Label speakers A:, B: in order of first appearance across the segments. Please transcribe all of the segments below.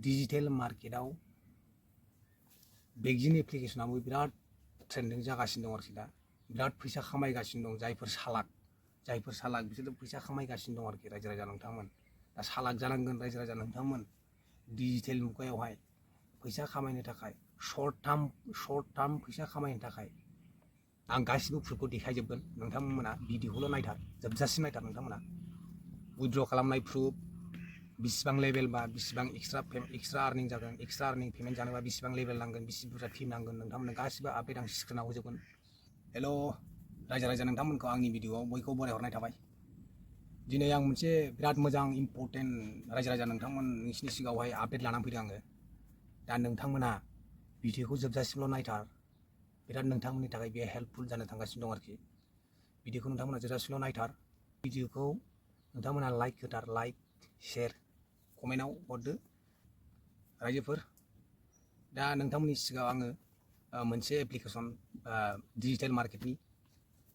A: digital मार्केटाव बेगजिन एप्लिकेशनाबो बिराद trending जागासिनो दं आरोखि दा बिराद फैसा खामायगासिनो दं जायफोर सालाक बिसोर फैसा खामायगासिनो दं आरोखि रायजो राजा नोंथांमोन दा सालाक जानांगोन रायजो राजा नोंथांमोन डिजिटेल मुगायावहाय फैसा खामायनो थाखाय शर्ट टार्म फैसा खामायनो थाखाय आं गासिबो प्रुफखौ देखायजोबगोन नोंथांमोना भिडिअखौल' नायथार जोबजासिम नायथार नोंथांमोना उइथड्र खालामनाय प्रुफ बिसिबां लेभेल बा बिसिबां एक्सट्रा आर्निं जागोन एक्सट्रा आर्निं पेमेन्ट जानोबा बिसिबां लेभेल नांगोन बिसि बुरजा टिम नांगोन नोंथांमोननो गासिबो आपडेट आं स्क्रिनाव होजोबगोन हेल' रायजो राजा नोंथांमोनखौ आंनि भिडिअआव बयखौबो बरायहरनाय थाबाय दिनै आं मोनसे बिराद मोजां इम्परटेन्ट रायजो राजा नोंथांमोन नोंसिनि सिगाङावहाय आपडेट लानानै फैदों आङो दा नोंथांमोना भिडिअखौ जोबजासिमल' नायथार बिराद नोंथांमोननि थाखाय बे हेल्पफुल जानो थांगासिनो दं आरोखि भिडिअखौ नोंथांमोना जोबजासिमल' नायथार भिडिअखौ नोंथांमोना लाइक होथार लाइक शेयार कमेन्टआव हरदो रायजोफोर दा नोंथांमोननि सिगाङाव आङो मोनसे एप्लिकेसन डिजिटेल मार्केटनि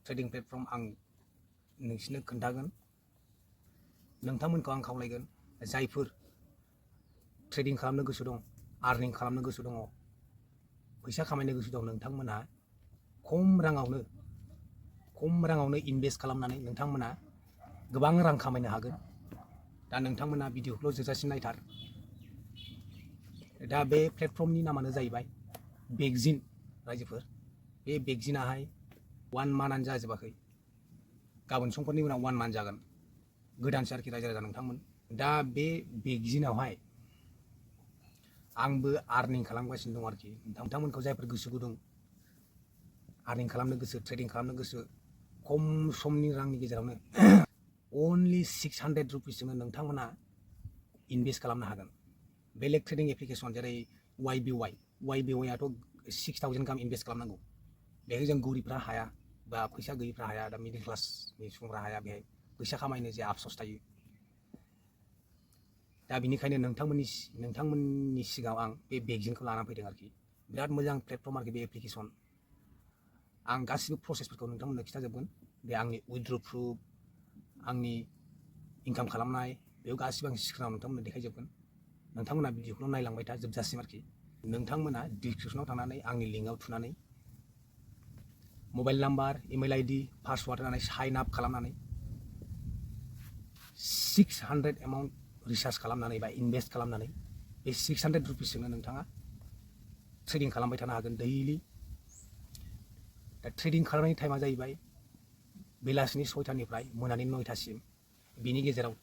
A: ट्रेडिं प्लेटफर्म आं नोंसिनो खोन्थागोन नोंथांमोनखौ आं खावलायगोन जायफोर ट्रेडिं खालामनो गोसो दं आर्निं खालामनो गोसो दङ फैसा खामायनो गोसो दं नोंथांमोना खम राङावनो इनभेस्ट खालामनानै नोंथांमोना गोबां रां खामायनो हागोन दा नोंथांमोना भिडिअखौल' जोबजासिम नायथार दा बे प्लेटफर्मनि नामानो जाहैबाय बेगजिन रायजोफोर बे बेगजिनाहाय 1 मान्थआनो जाजोबाखै गाबोन समफोरनि उनाव 1 मान्थ जागोन गोदानसो आरोखि रायजो राजा नोंथांमोन दा बे बेगजिनावहाय आंबो आर्निं खालामगासिनो दं आरोखि नोंथांमोनखौ जायफोर गोसो गुदुं आर्निं खालामनो गोसो ट्रेडिं खालामनो गोसो खम समनि रांनि गेजेरावनो अनलि 600 रुपिसजोंनो नोंथांमोना इनभेस्ट खालामनो हागोन बेलेग ट्रेडिं एप्लिकेसन जेरै YBY आथ' 6000 गाहाम इनभेस्ट खालामनांगौ बेहाय जों गरिबफ्रा हाया बा फैसा गैयिफ्रा हाया दा मिडिल क्लासनि सुबुंफ्रा हाया बेहाय फैसा खामायनो जे आफस'स थायो दा बिनिखायनो नोंथांमोननि सिगाङाव आं बे बेगजिनखौ लानानै फैदों आरोखि बिराद मोजां प्लेटफर्म आरोखि बे एप्लिकेसन आं गासिबो प्रसेसफोरखौ नोंथांमोननो खिन्थाजोबगोन बे आंनि उइथड्र प्रुफ आंनि इनकाम खालामनाय बेयाव गासिबो आं स्क्रिनाव नोंथांमोननो देखायजोबगोन नोंथांमोना भिडिअखौल' नायलांबाय था जोबजासिम आरोखि नोंथांमोना डिसक्रिपसनाव थांनानै आंनि लिंकआव थुनानै mobile number email ID password होनानै साइन आप खालामनानै 600 एमाउन्ट रिसार्च खालामनानै बा इनभेस्ट खालामनानै बे 600 रुपिसजोंनो नोंथाङा ट्रेडिं खालामबाय थानो हागोन दैलि दा ट्रेडिं खालामनायनि टाइमा जाहैबाय बेलासिनि 6टानिफ्राय मोनानि 9टासिम बिनि गेजेराव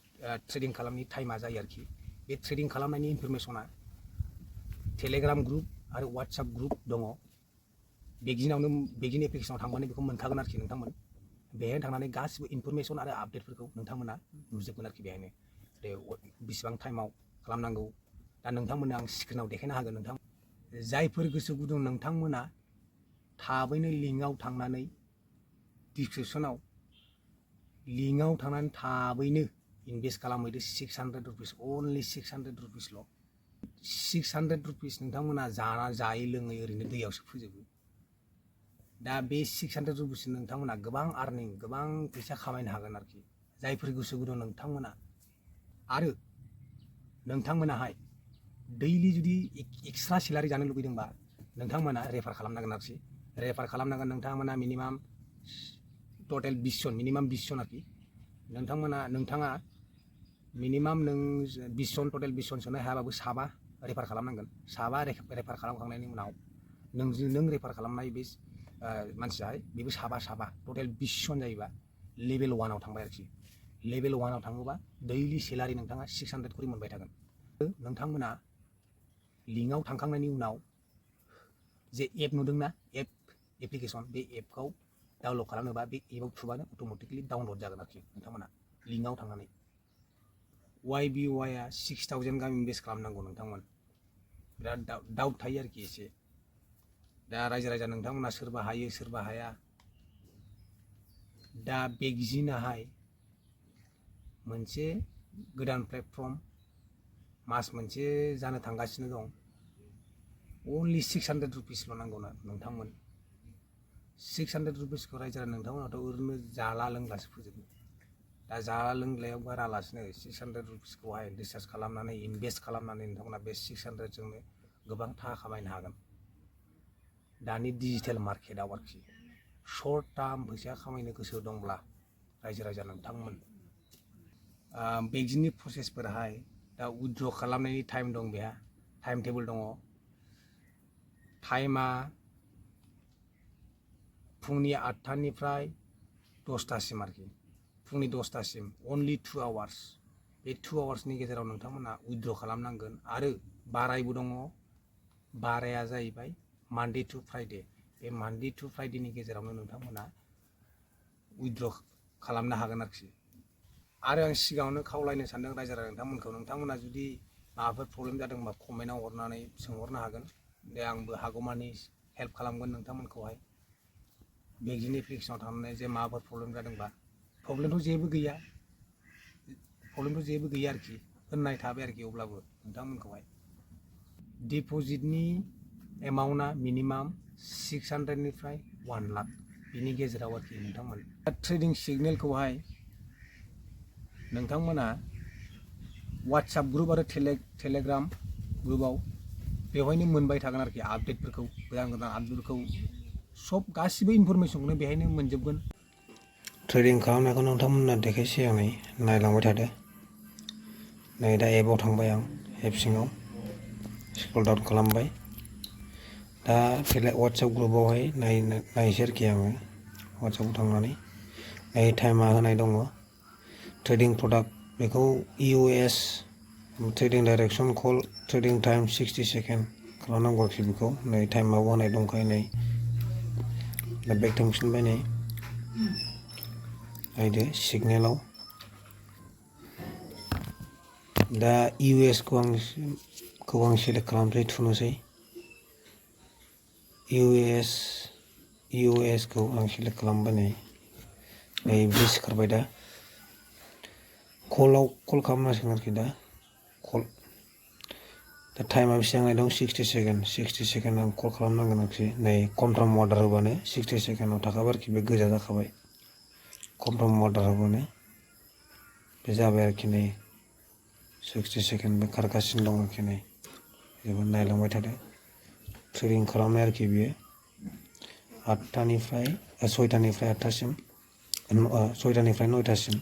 A: ट्रेडिं खालामनायनि टाइमा जायो आरोखि बे ट्रेडिं खालामनायनि इनफरमेसना टेलिग्राम ग्रुप आरो WhatsApp ग्रुप दङ बेगजिन एप्लिकेसनाव थांबानो बेखौ मोनखागोन आरोखि नोंथांमोन बेहायनो थांनानै गासिबो इनफरमेसन आरो आपडेटफोरखौ नोंथांमोना नुजोबगोन आरोखि बेहायनो बेसेबां टाइमाव खालामनांगौ दा नोंथांमोननो आं स्क्रिनाव देखायनो हागोन नोंथां जायफोर गोसो गुदुं नोंथांमोना थाबैनो लिंकआव थांनानै डिसक्रिपसनाव लिंकआव थांनानै थाबैनो इनभेस्ट खालामहैदो 600 रुपिस अनलि 600 रुपिसल' 600 रुपिस नोंथांमोना जायै लोङै ओरैनो दैयावसो फोजोबो दा बे 600 रुपिस नोंथांमोना गोबां आर्निं गोबां फैसा खामायनो हागोन आरोखि जायफोर गोसो गुदुं नोंथांमोना आरो नोंथांमोनाहाय दैलि जुदि एक्सट्रा सेलारि जानो लुबैदोंबा नोंथांमोना रेफार खालामनांगोन आरोखि रेफार खालामनांगोन नोंथांमोना मिनिमाम टटेल 20 जन मिनिमाम 20 जन आरोखि नोंथाङा मिनिमाम नों 20 जन टटेल 20 जन सोनो हायाबाबो साबा रेफार खालामनांगोन साबा रेफार खालामखांनायनि उनाव नों रेफार खालामनाय बे मानसियाहाय बेबो साबा टटेल 20 जन जायोबा लेभेल 1आव थांबाय आरोखि लेभेल 1आव थाङोबा दैलि सेलारि नोंथाङा 600 करि मोनबाय थागोन नोंथांमोना लिंकआव थांखांनायनि उनाव जे एप नुदोंना एप्लिकेसन बे एपखौ डाउनलड खालामनोबा बे एपआव थुबानो अट'मेटिकलि डाउनलड जागोन आरोखि नोंथांमोना लिंकआव थांनानै YBY आ 6000 गाहाम इनभेस्ट खालामनांगौ नोंथांमोन बिराद डाउट थायो आरोखि एसे दा रायजो राजा नोंथांमोना सोरबा हायो सोरबा हाया दा बेगजिनाहाय मोनसे गोदान प्लेटफर्म मास मोनसे जानो थांगासिनो दं अनलि 600 रुपिसल' नांगौना नोंथांमोन 600 रुपिसखौ रायजो राजा नोंथांमोनाथ' ओरैनो जाला लोंलासो फोजोबो दा जाला लोंलायाव गारालासिनो 600 रुपिसखौहाय रिसार्च खालामनानै इनभेस्ट खालामनानै नोंथांमोना बे 600 जोंनो गोबां थाखा खामायनो हागोन दानि डिजिटेल मार्केटआव आरोखि शर्ट टार्म फैसा खामायनो गोसो दंब्ला रायजो राजा नोंथांमोन बेगजिननि प्रसेसफोराहाय दा उइथड्र खालामनायनि टाइम दं बेहा टाइम टेबोल दङ टाइमा फुंनि 8टानिफ्राय 10टासिम आरोखि फुंनि 10टासिम अनलि 2 आवार्स बे 2 आवार्सनि गेजेराव नोंथांमोना उइथड्र खालामनांगोन आरो बारायबो दङ बाराया जाहैबाय मानडे टु फ्राइडे बे मानडे टु फ्राइडेनि गेजेरावनो नोंथांमोना उइथड्र खालामनो हागोन आरोखि आरो आं सिगाङावनो खावलायनो सानदों रायजो राजा नोंथांमोना जुदि माबाफोर प्रब्लेम जादोंबा कमेन्टआव हरनानै सोंहरनो हागोन दे आंबो हागौमानि हेल्प खालामगोन नोंथांमोनखौहाय बेगजिन एप्लिकेशनाव थांनानै जे माबाफोर प्रब्लेम जादोंबा प्रब्लेमथ' जेबो गैया आरोखि होननाय थाबाय आरोखि अब्लाबो नोंथांमोनखौहाय डिप'जिटनि एमाउन्टआ मिनिमाम 600निफ्राय 1 लाख बिनि गेजेराव आरोखि नोंथांमोन ट्रेडिं सिगनेलखौहाय नोंथांमोना वाट्सएप ग्रुप आरो टेलिग्राम ग्रुपआव बेवहायनो मोनबाय थागोन आरोखि आपडेटफोरखौ गोदान आपडेटफोरखौ सब गासिबो इनफरमेशनखौनो बेहायनो मोनजोबगोन ट्रेडिं खालामनायखौ नोंथांमोना देखायसै आं नायलांबाय थादो नै दा एपआव थांबाय आं एप सिङाव स्क्रल डाउन खालामबाय दा वाट्सएप ग्रुपआवहाय नायसै आरोखि आङो वाट्सएपआव थांनानै नै टाइमा होनाय दङ ट्रेडिं प्रडाक्ट बेखौ EOS trading direction call trading time 60 second खालामनांगौ आरोखि बेखौ नै टाइमाबो होनाय दंखायो नै दा बेक थांफिनबाय नै नायदो सिगनेलाव दा EOS खौ आं सेलेक्ट खालामसै थुनोसै EOS खौ आं सेलेक्ट खालामबाय नै बे सिखारबाय दा कल खालामनांसिगोन आरोखि दा टाइमा बेसेबां दं 60 सेकेन्ड आं कल खालामनांगोन आरोखि नै कनफार्म अर्डार होबानो 60 सेकेन्डआव थाखाबाय आरोखि बे गोजा जाखाबाय कनफार्म अर्डार होबानो बे जाबाय आरोखि नै 60 सेकेन्ड बे खारगासिनो दं आरोखि नै बेबो नायलांबाय थादो ट्रेडिं खालामनाय आरोखि बियो 6टानिफ्राय 8टासिम 6टानिफ्राय 9टासिम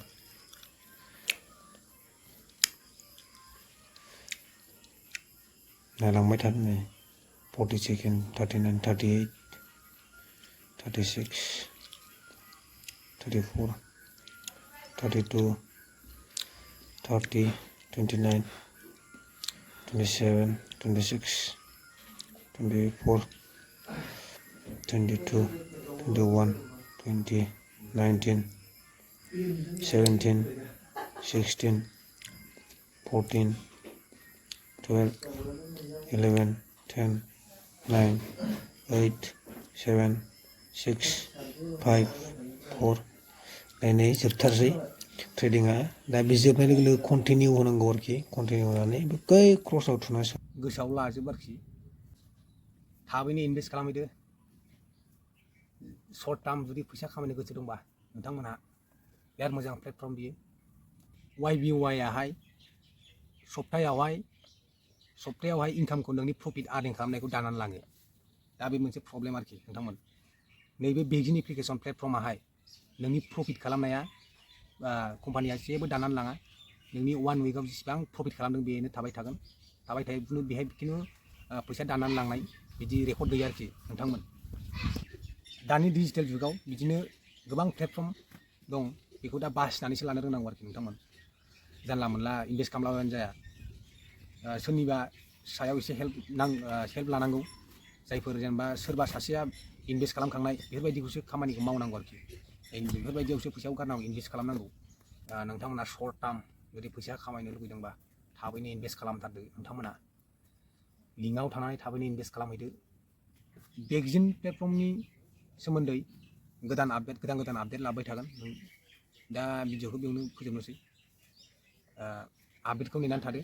A: नायलांबाय थादो नै 40 सेकेन्ड 39 38 36 34 32 30 29 27 26 24 22 21 20 19 17 16 14 12 11 10 9 8 7 6 5 4 नै जोबथारसै ट्रेडिंआ दा बे जोबनाय लोगो लोगो कन्टिनिउ होनांगौ आरोखि कन्टिनिउ होनानै बै क्रसआव थुनांसै गोसोआव लाजोब आरोखि थाबैनो इनभेस्ट खालामहैदो शर्ट टार्म जुदि फैसा खामायनो गोसो दंबा नोंथांमोनहा बिराद मोजां प्लेटफर्म बियो YBY आहाय सप्तायावहाय इनकामखौ नोंनि प्रफिट आर्निं खालामनायखौ दानानै लाङो दा बे मोनसे प्रब्लेम आरोखि नोंथांमोन नैबे बेगजिन एप्लिकेशन प्लेटफर्माहाय नोंनि प्रफिट खालामनाया कम्पानिया जेबो दानानै लाङा नोंनि 1 उइकआव जेसेबां प्रफिट खालामदों बेनो थाबाय थायो बेहाय खिन्थु फैसा दानानै लांनाय बिदि रेकर्ड गैया आरोखि नोंथांमोन दानि डिजिटेल जुगाव बिदिनो गोबां प्लेटफर्म दं बेखौ दा बासिनानैसो लानो रोंनांगौ आरोखि नोंथांमोन जानला मोनला इनभेस्ट खालामलाबानो जाया सोरनिबा सायाव एसे हेल्प लानांगौ जायफोर जेनेबा सोरबा सासेया इनभेस्ट खालामखांनाय बेफोरबायदिखौसो खामानिखौ मावनांगौ आरोखि बेफोरबायदियावसो फैसाखौ गारनांगौ इनभेस्ट खालामनांगौ नोंथांमोना शर्ट टार्म जुदि फैसा खामायनो लुबैदोंबा थाबैनो इनभेस्ट खालामथारदो नोंथांमोना लिंकआव थानानै थाबैनो इनभेस्ट खालामहैदो बेगजिन प्लेटफर्मनि सोमोन्दै गोदान आपडेट लाबोबाय थागोन दा भिडिअखौ बेयावनो फोजोबनोसै आपडेटखौ नेनानै थादो